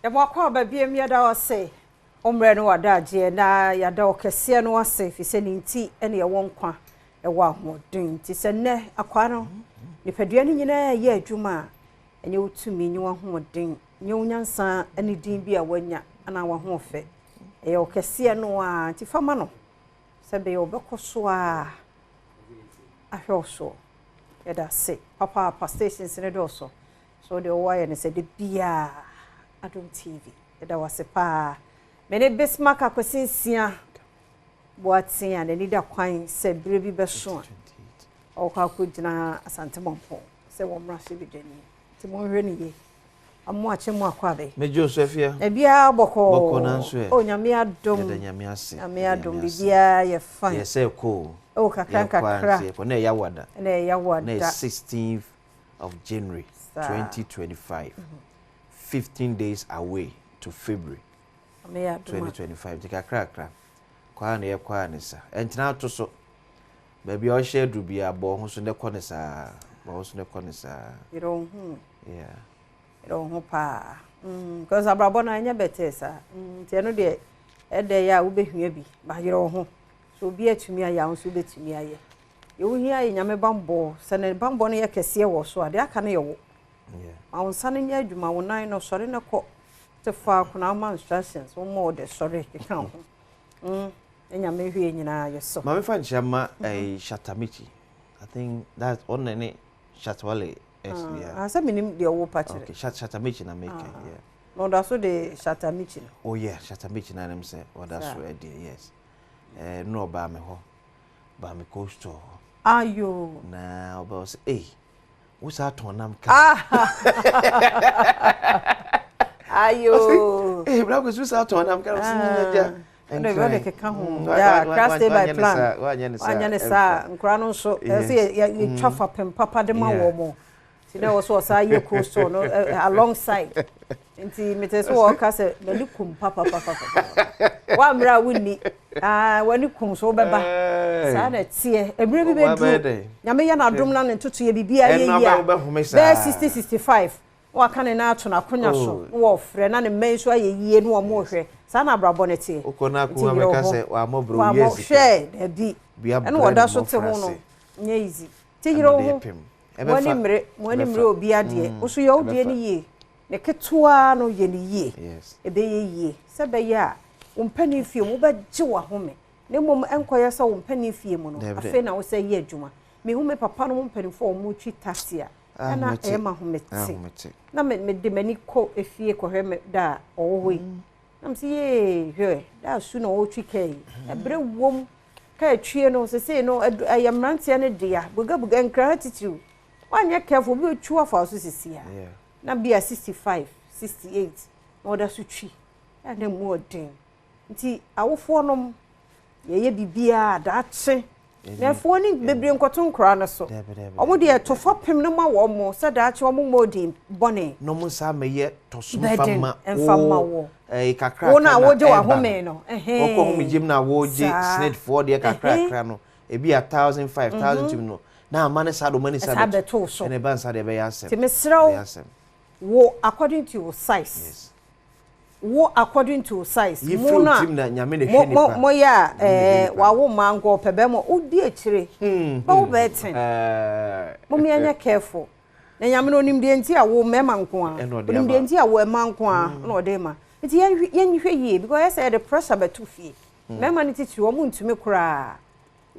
Yɛma wo akwaaba biom, yɛda wo ase wo mmerɛ ne w'adagyeɛ, na yɛada wo kɛseɛ no ase firi sɛ ne nti na yɛwɔ nkwa, ɛwɔ ahoɔden. Nti sɛ nnɛ akwaa no nipadua no nyinaa ɛyɛ adwuma a, ɛnyɛ wo tumi, nyɛ w'ahoɔden, nyɛ wo nyansa ne din bi a woanya anaa w'ahoɔfɛ. Ɛyɛ wo kɛseɛ no ara nti fa ma no sɛ bɛyɛ ɔbɛkɔ so a ahwɛ wo soɔ. Yɛda ase papaapa, stations no dɔɔso. So deɛ ɔwɔ ayɛ ne sɛ de biara Adom TV. Yɛda wo ase paa. Me ne Bismarck Akwasi Nsia Boateng a n'ani da kwan sɛ berɛ bi bɛso a ɔkɔ akɔgyina Asante Mampɔn sɛ wɔn mmarahyɛbadwani. Nti monhwɛ no yie. Amoakye mu akɔ abɛ. Megye wo so Afia. Ebiara bɔkɔɔ. Bɔkɔɔ nanso ɛ. Oh Nyame adom. Yɛda Nyame ase. Nyame adom biribiara yɛ fine. Yɛ sɛ ɛkɔ o. Oh kakra nkakra. Yɛkɔ a nti yɛkɔ na ɛyɛ awada. Na ɛyɛ awada. Na ɛyɛ 16th of January 2025. 15 days away to February 2025. Nti kakra kakra. Kɔ a na yɛkɔ a ne sa. Ɛntena ato so. Baabi a ɔhyɛ aduru biara bɔ ho so na ɛkɔ ne saa. Bɔ ho so na ɛkɔ ne saa. Yerɛ wo ho. Yeah. Yerɛ wo ho paa. Because abrabɔ no ɛnyɛ bɛtɛɛ saa. Nti ɛno deɛ ɛdɛ yɛ a wobɛhia bi. Ba yerɛ wo ho. So obi atumi ayɛ a wo nso wobɛtumi ayɛ. Deɛ wohia yɛ Nyame bammɔ. Sɛ ne bammɔ no yɛ kɛseɛ wɔ so a, deɛ aka no yɛ wo. Ma wo nsa no nyɛ adwuma, wo nan no sɔre na kɔ. Te faako na woma instructions, woma wo de sɔre keka wo ho. Na Nyame hwɛ yɛn nyinaa yɛ so. Maame fa nkyia ma eh, Shatta Michi. I think that's ɔno ne Shatta Wale ex yeah. Ah, sɛ menim deɛ wo pa kyerɛ. Okay, Shatta Michi na meka, yeah. Na ɔda so de Shatta Michi no. Oh yeah, Shatta Michi na nem sɛ ɔda so ɛdeɛ, yes. Eh, no ɔbaa me hɔ. Baa me cold store hɔ. Ayo. Na ɔbaa ɔsɛ, ei, wo saa tɔn nam ka. Ayo. Ei, bra kwesi wo saa tɔn nam ka. Ɔsɛ nyina gya. Ɛnna ɛwɔ de keka ho. Yeah, kra stay by plan. Wanyɛ ne saa. Nkora no nso, ɛsɛ yɛtwa fapem papa de ma wɔn mo. Nti na ɛwɔ so ɔsaa yɛ cold store no alongside. Nti mete sɛ wɔka sɛ m'ani kum papapapapa. Woammerɛ a wonni. Ah, w'ani kum so wobɛba. Saa na ɛteɛ. Mmerɛ bi bɛduru. Nyame yɛ n'adom na ne ntotoeɛ biribiara yɛ yie a. Bɛyɛ 60 65 na waka ne nan ato n'akonya so na wɔfrɛ na ne mma yi nso ayɛ yie na wɔn rehwɛ. Saa na abrabɔ no teɛ. Nti yerɛ wo ho. Wammɔ hwɛ dabi. Ɛna wɔda so te ho no nyɛ easy. Nti yerɛ wo ho. Mo ani mmere, mo ani mmere obi adeɛ. Wo nso yɛ wo deɛ no yie. Ne ketewaa no yɛ no yie. Ɛbɛyɛ yie. Sɛ ɛbɛyɛ a wo mpanin fie mu wobɛgye w'ahome. Na mmom ɛnkɔyɛ sɛ wo mpanin fie mu no, afei na wosɛ yɛ adwuma. Mehu me papa nom mpanimfoɔ a wɔretwi taxi a, ɛna ɛyɛ me ahomete. Na mede m'ani kɔ efie kɔhwɛ me da a ɔwɔ hɔ yi. Na mese yee hwɛ da a su na ɔretwi kaa yi. Ɛbrɛ wom. Kaa twie no sesei no ɛyɛ mmeranteɛ no dea. Bugabuga nkra ha titiriw. Woanyɛ careful obi bɛtwi afa wo so sisi a. Na bi a 65, 68 na ɔda so twi. Ɛna mu ɔden. Nti awofoɔ nom yɛyɛ biribiara daakye. Na afuo no bebree nkɔto nkoraa no so. Wɔn deɛ to fapem no ma wɔn mo sɛ daakye wɔn mmɔ odin bɔne. Na wɔn nsa amɛyɛ tɔso nfa ma nfa ma wo. Ɛɛ kakra wo na wogye w'ahome no. Wɔkɔ home gyem na wogye snitfoɔ deɛ kakrakra no ebi a 1005 1002 no na ama ne saa de wɔn ani sa bɛto so. Ɛna ɛba nsa deɛ ɛbɛyɛ asɛm. Nti mesrɛ wo wo according to your size. Yes. Wo according to size Yi mo firi wo no a tirim na Nyame na mo ɛhwɛ mo nipa. moyɛ a Nyame na ɛhwɛ ɛɛ nipa. wawo mmaa nko ɔpɛ bɛrima wodi akyire bɛ wo bɛɛten mom yɛnyɛ careful na Nyame no onim deɛ nti a wo mmarima nko a Ɛna ɔde onim ama. deɛ nti a wo mmaa nko a na ɔde ma nti yɛnhwɛ yɛnhwɛ yie because ɛyɛ sɛ yɛde pressure bɛto fie mmarima no titiri wɔn ntumi koraa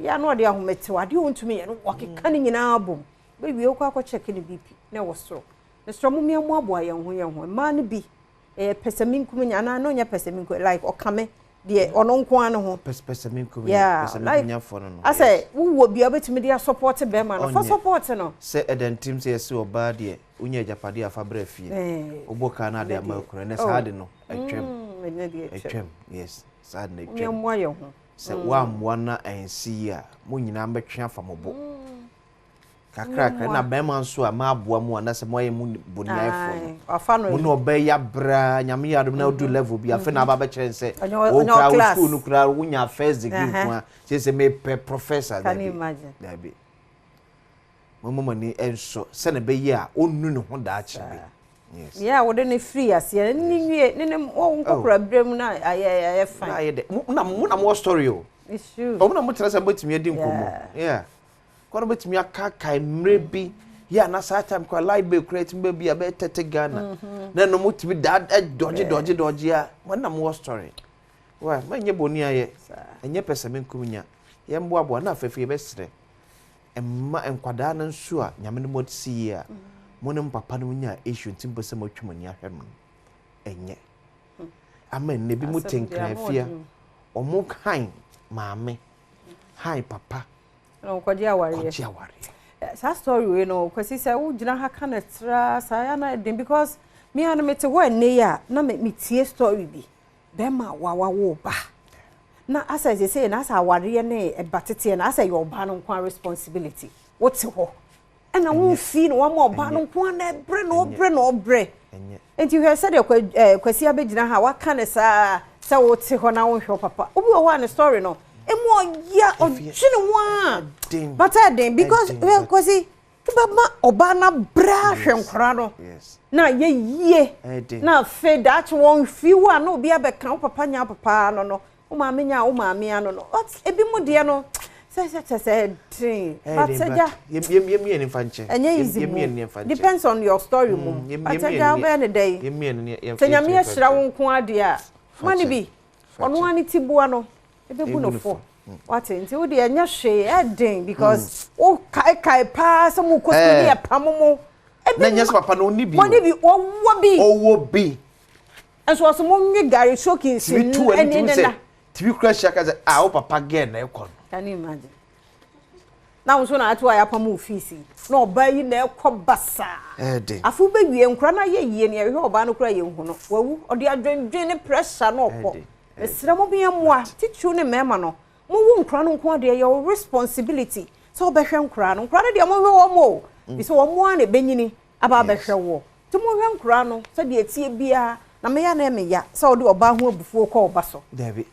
yɛ a na ɔde ahometew adeɛ a ɔntumi yɛ no wakeka ne nyinaa abom bɛwie wokɔ akɔ check ne BP na ɛwɔ soro. Mesrɛ mo mmea moaboa yɛn ho yɛn ho mmaa no bi ɛyɛ pɛsɛmenkominya anaa no nyɛ pɛsɛmenkominya like ɔkame deɛ ɔno nko ara ne ho pɛsɛmenkominya yeah like pɛsɛmenkominyafoɔ no no asɛ wowɔ bi a wobɛtumi de asɔpɔte bɛrima no fa Ɔnyɛ. sɔpɔte no. Sɛ ɛda ntim sɛ yɛse ɔbaa deɛ wonya agyapadeɛ a fa bra fie wobɔ kaa no ade Ɛnɛ ama deɛ akunu ɛnɛ oh saa ade no atwam ɛnɛ deɛ atwam atwam yes saa ade no Momma atwam yɛmmoa yɛn ho. Sɛ woammoa na ansi yie a mo nyinaa mobɛtwe afa mo bo. Kakrakra na bɛrima nso a maaboa mu anaasɛ moayɛ mu boniayɛfoɔ no, mo ne ɔbaa yi abrɛ Nyame yɛ adom na wodu level bi afei na aba bɛkyerɛ no sɛ wo koraa wo school no koraa wonya first degree nko a kyerɛ sɛ mepɛ professor. Dabi dabi, momma mo ani nsɔ sɛnea ɛbɛyɛ a ɔnnu ne ho daakye bi. Yes. Nea a wode no firi aseɛ no ne nwie ne ne wo nkɔkora berɛ mu na ayɛ ayɛ fine. Na ayɛ dɛ. Mo na mo na mo wɔ story o. It's true. Ɔmo na mo tena sɛ mobɛtumi adi nkɔmmɔ. Yeah. Kɔ no bɛtumi akaakae mmerɛ bi. Yeah, na saa time kora light bill kora ɛtumi ba bi a bɛyɛ 30 Ghana. Na ɛno mo tumi da dɔgye dɔgye dɔgye a. Mo na mo wɔ story. Wa, ma nyɛ bɔni ayɛ. Ɛnyɛ pɛ sɛ menkum nya. Yɛmboaboa na afei afei yɛbɛsrɛ. Mma nkwadaa no nso a Nyame ne mo si yie a, mo ne mo papa no nyaa issue nti mopɛ sɛ motwe mo ani ahwɛ no no, ɛnyɛ. Ama nnɛ bi mo te Nkran-Afia, wɔn han maame, han papa, Na wɔkɔgye awareɛ. Kɔgye awareɛ. Saa story wei no, Kwasi sɛ wogyina ha ka no tra saa ya na ɛden because me ara no mete hɔ ɛnnɛ yi a na metie story bi. Bɛrima a wawo ba na asɛ sesei na asɛ awareɛ ne ɛba teteɛ na asɛ yɛ ɔbaa no nko ara responsibility. Wote hɔ ɛna womfii na wama ɔbaa no nko ara na ɛbrɛ na ɔbrɛ na ɔbrɛ. Nti hwɛ sɛdeɛ eh, Kwasi abɛgyina ha waka ne saa sɛ wote hɔ na wonhwɛ wo papa. Obi wɔ hɔ a ne story no emu ɔya ɔdwene ho a but ɛden because hwɛ Kwasi wobɛma ɔbaa no abrɛ ahwɛ nkwadaa no na ayɛ yie na afei daakye wɔn fi wo a na obi abɛka wo papa nya wo papa ano no wo maame nya wo maame ano no but ebi mu deɛ no sɛ sɛ kyɛ sɛ ɛden but agya ɛnyɛ easy mu depends on your story mu mm, but agya wobɛyɛ ne dɛ yi sɛ Nyame ahyira wo nko adeɛ a ma no bi ɔno ara ne ti boa no Ɛbɛbu no fɔ. Wate nti wo deɛ ɛnyɛ hwee ɛden because wo kaekae paa sɛ mo kɔ sukuu ne yɛ pamo mo. Na nyɛ sɛ papa no ɔni bi o. Ɔni bi ɔwɔ bi. Ɔwɔ bi. Nso ɔsɛ mo nwe gari soakings ɛne ne na. Tumi kura hyia ka sɛ ah wo papa girl na ɛkɔ no. Can you imagine? Na wo nso na ato a yɛapam wo fees yi na ɔbaa yi na ɛkɔ basaa. Ɛden. Afei wobɛwie nkora no ayɛ yie ne yɛhwehwɛ ɔbaa no koraa yɛnhu no wawu ɔde adwendwen ne pressure na ɔkɔ. Mesrɛ mo meyɛ mmoa, titiriw ne mmarima no, monwo nkora no nko ara deɛ, ɛyɛ wo responsibility sɛ wobɛhwɛ nkoraa no. Nkoraa no deɛ monhwɛ wɔn o, ɛfiri sɛ wɔn ara na ɛbɛnyini aba abɛhwɛ woɔ. Nti monhwɛ nkoraa no sɛdeɛ ɛteɛ biara, na meyɛ a na ɛyɛ me ya sɛ wode ɔbaa ho abufuo kɔ wo ba so. Dabi,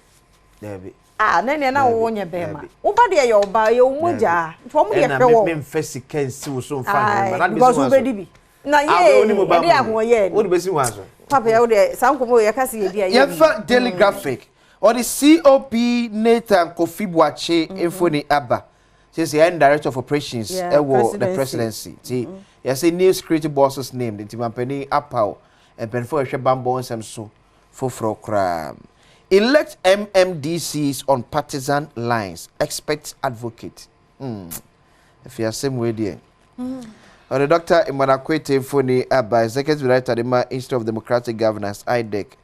dabi. Ah, na ɛneɛ na wo nyɛ bɛrima. Wo ba deɛ yɛ ɔbaa, ɛyɛ wo mogyaa, nti wɔn deɛ hwɛ wɔn. Ɛna me mfa sika nsi wo so mfa nhwɛ me ba, na de bɛsi Aye, because hwan so? wobɛdi bi. Na yee, yɛde ahoɔyɛ ni. Wode bɛsi hwan so? Papa yɛ wode saa nkɔmmɔ wei yɛka sɛ yɛdi a yɛnni. Yɛmfa Daily Graphic, ɔde COP Nathan Kofi Boakye mfoni aba. Seesei ɛyɛ Director of Operations ɛwɔ the Presidency. Nti yɛsɛ new security bosses named, nti mampanin apaw mpanyinfoɔ a ɛhwɛ bammɔ nsɛm so foforɔ koraa. Elect MMDCs on partisan lines, expert advocate. Hmm. Afei asɛm wei deɛ. Ɔde Dɔkta Emmanuel Akwetey mfoni aba, Executive Director de ma Institute of Democratic Governance, IDEC.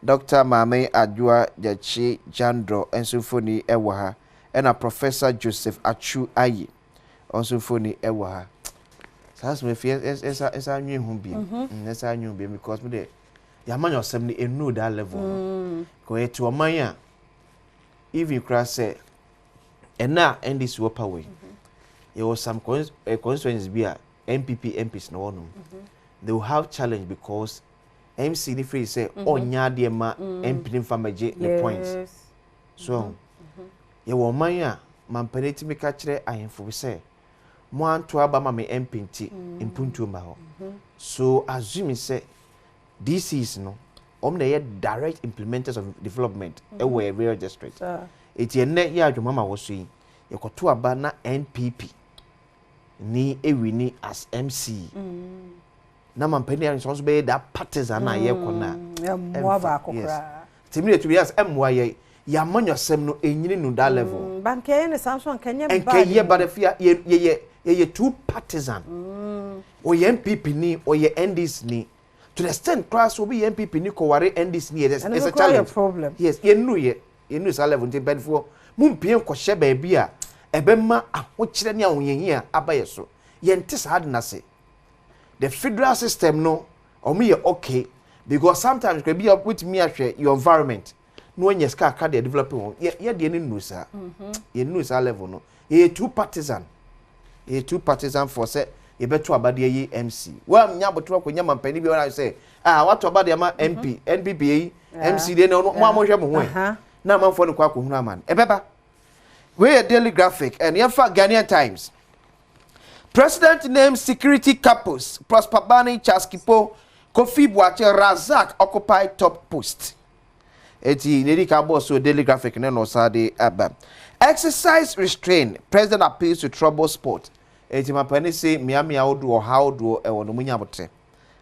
Dɔkta Maame Adwoa Gyakye Gyandor nso mfoni wɔ ha, ɛna Professor Joseph Atsu Ayi nso mfoni wɔ ha. Saa asɛm efi ɛsa ɛsa anwen ho bi, ɛsa anwen ho bi because mo de yɛamanyɔsɛm no ennuru that level no. Because yɛte ɔman a even koraa sɛ ɛnɛ a NDC wɔ power yi yɛwɔ some eh, constituencies bi a NPP MPs na wɔnom they will have challenge because MC ne firi sɛ ɔnyɛ adeɛ ma MP ne nfa mɛgye ne points so yɛwɔ ɔman a mampanin tumi ka kyerɛ ahemfo bi sɛ mo anto aba ma me MP nti mpuntuo mma hɔ so assume sɛ DCs no wɔn na ɛyɛ direct implementers of development ɛwɔ yɛ various district eti ɛnɛ yɛ adwuma ma wɔ so yi yɛkɔto aba na NPP ni ewini as MC mm. na mampanin ayɛ nso bɛyɛ that partisan na yɛkɔ na mm, ɛmmoa baako koraa tèmi de tumi yɛ ɛmmoa yɛ yɛamanyɔsɛm no ɛnyini no that level. Mm, ba nkɛyɛ ne saa nso nkɛnyɛ bad. Nkɛyɛ ba de fia yɛ yɛ yɛyɛ too partisan. Ɔyɛ NPP ni ɔyɛ NDC ni to the extent koraa sɛ obi yɛ NPP ni kɔware NDC ni yɛ it's a challenge. Problem. Yes yɛnnuru yɛ yɛnnuru saa level nti mpanyinfoɔ mo mpie nkɔhyɛ baabi a ɛbɛma ahokyerɛ ne ahohiahia aba yɛ so yɛnte saa ade no ase. The federal system no wɔn yɛ okay because sometimes kora bi a wotumi ahwɛ your environment na wanya sika kakra de develop wɔn yɛ yɛ deɛ no nnuru saa mhm. yɛ nnuru saa level no yɛyɛ too partisan yɛyɛ too partisan for sɛ yɛbɛto aba de ayi mc wɔanya abotire akɔnya mampanin bi wɔn sɛ ah wato aba de ama mp mhm. npp yi mc deɛ na ɔno mo a mohwɛ mo ho ɛ na amanfoɔ no kɔ akɔhunu ama no ɛbɛba wei yɛ daily graphic ɛna yɛfa ghanaian times president names security couples prosper bani charles kipo. Kofi Boakye Razak occupy top post. Eti ne di ka bɔ so Daily Graphic ne no sa de aba. Exercise restraint, president appeals to trouble spot. Eti mapani se mmeammea ahodoɔ, ɔhaw ahodoɔ ɛwɔ no, munya abotrɛ.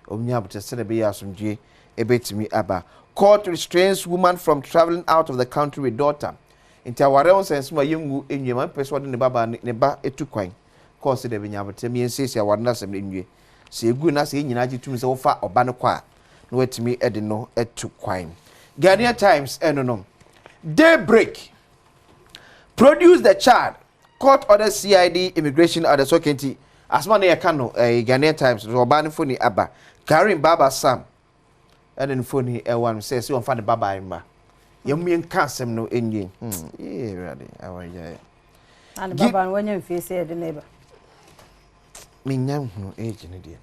Omunya abotrɛ sɛdeɛ ɛbɛyɛ asomdwie ebetumi aba. Court restrains woman from travelling out of the country with daughter. Nti aware ho nsɛnsɛm a yɛngu nwie ma mepɛ sɛ ɔde ne ba ne ba etu kwan. Kɔɔ sɛ dɛbi nya abotrɛ miɛnsiesie aware no asɛm no nwie. Sɛ egu na sɛ yɛn nyinaa gye tum sɛ wofa ɔba no kɔ a, na watumi de no atu kwan. Ghanaian Times ɛno no. Daybreak. Produce the child. Court orders CID immigration orders. Okay, nti asoma no yɛka no ɛyɛ Ghanaian Times so ɔbaa no foni aba. Karim Baba Sam ɛne ne foni ɛwɔ ano sɛ sɛ wɔmfa ne babaa mma. Yɛn mu yɛnka asɛm no nwie. Yee, Awurade, awaregyaeɛ. Na ne babaa no wanya mfie sɛ yɛde ne ba. Menya nhunu age no deɛ.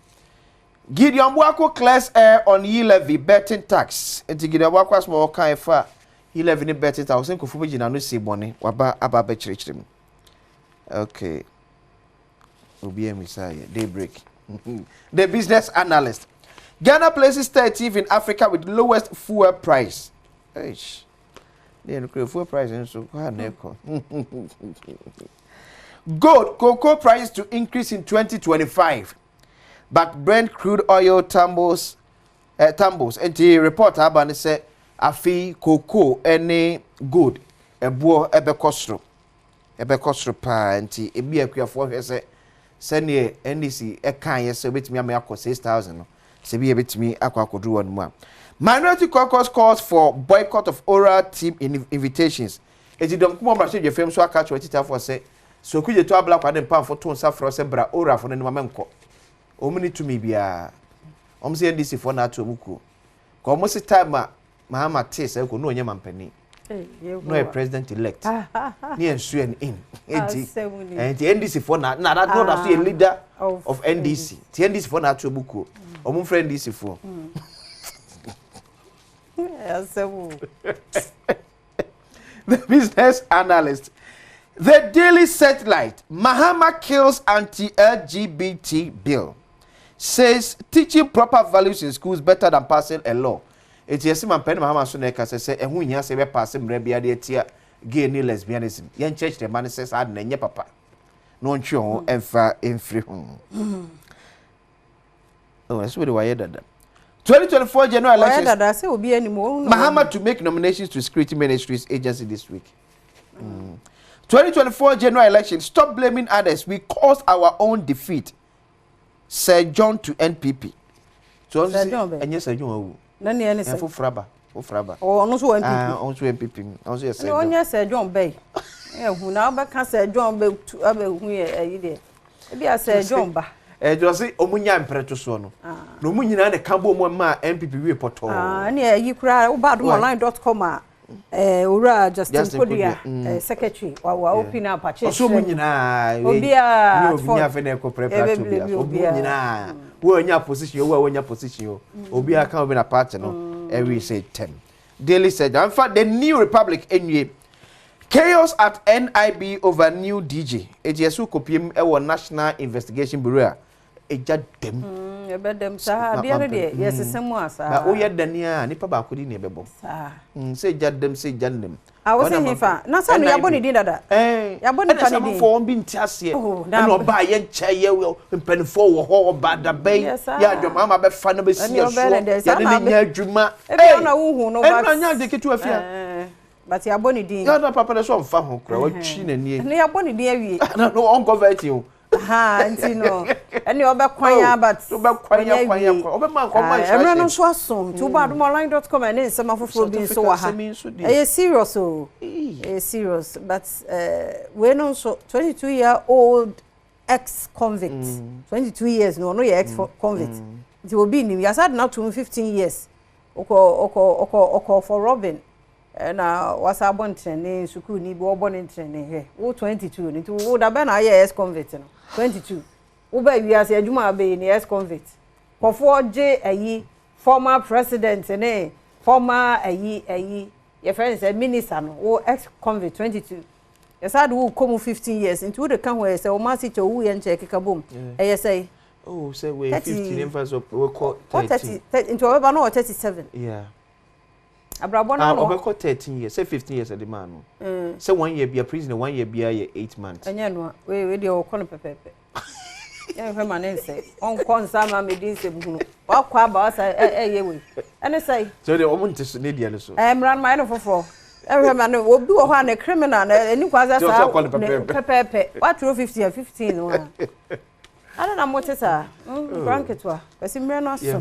Gideon Boako clears air on e-levy betting tax. Nti Gideon Boako asoma wɔka ɛfa e-levy ne betting tax. Ɔsɛ nkurɔfoɔ bɛgyina no si bɔne. Waba aba abɛkyerɛkyerɛ mu. Okay. Obi amisa yɛ. Daybreak. The business analyst. Ghana places 13th in Africa with lowest fuel price. Eish. Deɛ no kura fuel price nso kɔ ha na ɛkɔ. Gold, cocoa price to increase in 2025. But Brent crude oil tumbles. Nti report aba ne sɛ afei cocoa ne gold ɛboɔ ɛbɛkɔ soro. Ɛbɛkɔ soro paa, nti ebi akuafoɔ hwɛ sɛ sɛneɛ NDC ɛka yɛ sɛ obetumi ama akɔ 6,000 no, sɛ ebi yɛbɛtumi akɔ akɔduru wɔn mu a. Minority Caucus calls for boycott of ORAL team invitations. Eti dɔm kuma ɔmrahyɛ dwa fam so aka kyerɛ titafoɔ sɛ sɛ Okudzeto Ablakwa ne mpamfo to nsa frɛ sɛ bra ORAL fo no anim amɛnkɔ. Wɔn ni tumi biara. Wɔn sɛ NDC foɔ na ato wɔn kuo. Ka wɔn si time a Mahama tee sɛ ko no ɔnyɛ mampanin. No yɛ president elect. Ne yɛn swear in. Enti NDC foɔ na no da so yɛ leader of NDC. Ti NDC foɔ na ato wɔn kuo. Wɔn mfrɛ NDC foɔ. Asɛm o. The business analyst. The Daily Satellite. Mahama kills anti-LGBT bill. Says teaching proper values in schools better than passing a law. Eti yɛsi ma mpɛn Mahama so na ɛka sɛ ɛho hia sɛ ɛbɛ pass mmerɛ bi adeɛ tia gay ne lesbianism. Yɛn kyerɛkyerɛ ma ne sɛ saa de na ɛnyɛ papa. Na wɔntwe wɔn ho ɛmfa ɛmfiri ho. Oh, ɛsɛ wɔde wayɛ dada. 2024 general Ɔyɛ elections. dada sɛ obi anim wɔn. Mahama to make nominations to security ministries agency this week. 2024 general election. Stop blaming others. We caused our own defeat. Sir John to NPP. So Sir John bɛ? Ɛnyɛ Sir John awu. Na nea ne sɛ Foforɔ aba. Foforɔ aba. Ɔno nso wɔ NPP. Ah, ɔno nso NPP. Ɔno nso yɛ Sir Ɛne John. ɔnyɛ Sir John bɛyi ɛhu na ɔbɛka Sir John bɛ tu abɛhu yɛ ɛyi deɛ ebi a Sir John ba. Ɛɛ jɔ sɛ ɔmo nya mprɛto soɔ no. Na ɔmo nyinaa na ka bɔ ɔmo ma NPP wie pɔtɔɔ. Ah, ɛne ɛyi koraa woba adomonline.com a, owura Justin Justin Kodua, Kodua, secretary wa open up akyerɛkyerɛ. Ɔsɛ ɔmo nyinaa. Obiara Nye obi nya afɛ na ɛkɔ prɛprɛ ato bi. Ɛbɛblame Ɔmo obiara. nyinaa. Wo a nya position o, wo a wonya position o. Obiara ka obi na party no. Ɛwi sɛ tɛm. Daily said, in fact, the New Republic anyway. Chaos at NIB over new DG. Eti yɛsɛ kopiem ɛwɔ National Investigation Bureau a ɛgya dɛm. Ɛbɛdɛm saa adeɛ no deɛ yɛsesɛ mu a saa. Na woyɛ dani a nipa baako di ne ɛbɛbɔ. Saa. Sɛ ɛgya dɛm, sɛ ɛgya nnam. A wo sɛ hefa na sɛ no yɛabɔ ne din dada. Yɛabɔ nipa ɛna ne din. sɛ amanfoɔ wɔn bi nte aseɛ. Oh, na- Ɛna ɔbaa yɛ nkyɛn yɛ mpanimfoɔ wɔ hɔ ɔba dabɛn Yɛ saa. yɛ adwama bɛfa no bɛsi Ɛne ɔbɛyɛ ne ɛsoɔ dɛ, saa yɛde na ne nya adwuma. Ebi ɔna wohu no. Ɛna anya ade ketewa fia. But yɛabɔ ne din. Yɛn na papa no sɛ ɔmfa ho kora watwi n'ani. Ɛne yɛabɔ ne din awie. Na no ɔnkɔ vɛti o. Ha nti no ɛne ɔbɛkwan ya, but ɔbɛkwan ya kwan ya kwan ɔbɛma nkɔma Mmerɛ no instruction. nso aso, nti wobɔ adomonline.com ɛne nsɛm afoforɔ bi nso wɔ ha. Asɛm yi nso deɛ. Ɛyɛ serious o, ɛyɛ serious, but wei no nso 22 year old ex convict, 22 years no, ɔno yɛ ex convict nti obi nim yasa de no atom 15 years, ɔkɔ for robbing, ɛna wasa abɔ ntrɛne sukuuni bi wɔbɔ ne ntrɛne. Hwɛ wo 22 no, nti wo da bɛn na ayɛ ex convict no? 22 woba wiase adwuma a bɛyɛ ne ex convict kɔfoɔ gye ayi former president ne former ayi yɛfrɛ no sɛ minister no, wo ex convict 22 yɛsa de wo kɔ mu 15 years, nti wode ka ho yɛ sɛ wo ma se kyɛ wowu yɛ nkyɛ keka bom ɛyɛ sɛ Oh, sɛ wei 15 mfa so wɔkɔ 13. Nti ɔbɛba no wɔ 37. Yeah. Abrabɔ no ano. Ɔbɛkɔ 13 years, sɛ 15 years ɛde maa no. Sɛ one year bia prison, one year bia yɛ 8 months. Ɛnyɛ no a, wei wei deɛ ɔkɔ no pɛpɛɛpɛ. Yɛnhwɛ ma ne nsɛ. Ɔnkɔ nsa ma medi nsɛm hunu. Wakɔ aba wasa ɛyɛ wei. Ɛne sɛ. Sɛ deɛ ɔmo nte so ne deɛ no so. Ɛɛ mmara no ma yɛ no foforɔ. Ɛhwɛ ma no obi wɔ hɔ a ne criminal na ɛni kwan sɛ saa pɛpɛɛpɛ. Watwerɛ 50 a 15 no a. Adɛn na mote saa? Nkwadaa nketewa. Kwasi mmerɛ no aso.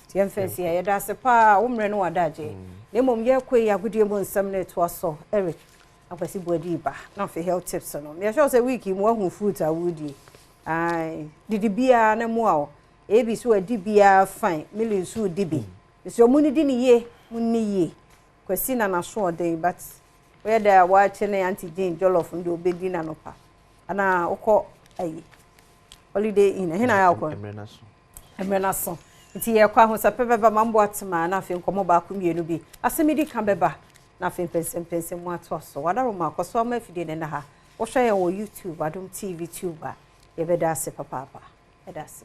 Nti yɛmfa nsi ha. Yɛda ase paa wo mmerɛ ne w'adagyeɛ. Na mmom yɛrekɔ yi agodie mu nsɛm no retoa so. Eric Akwasi Boadi reba na afei health tips no. Meyɛ sure sɛ week yi mu woahu fruit a woredie. Ae, didi biara na mmoa wo. AB so adi biara fine. Millie nso redi bi. Mesrɛ mo nnidi no yie, monni yie. Kwasi na n'asoɔden but woyɛ dɛ a woakye ne Auntie Jane jollof no deɛ ɔbɛdi no anɔpa. Anaa wokɔ ayi Holiday Inn, ɛhe na ayɛ wokɔ? Mmerɛ no aso. Mmerɛ no aso. Nti yɛkɔ ahosɛpɛ bɛba Mambo Atema na afei nkɔmmɔ baako mmienu bi. Asɛm di ka bɛba na afei mpɛnsɛmpɛnsɛm mu atoa so. Wadaroma kɔ so ama afidie no nna ha. Wohwɛ yɛn wɔ YouTube, Adom TV Tube a, yɛbɛda ase papaapa. Yɛda ase.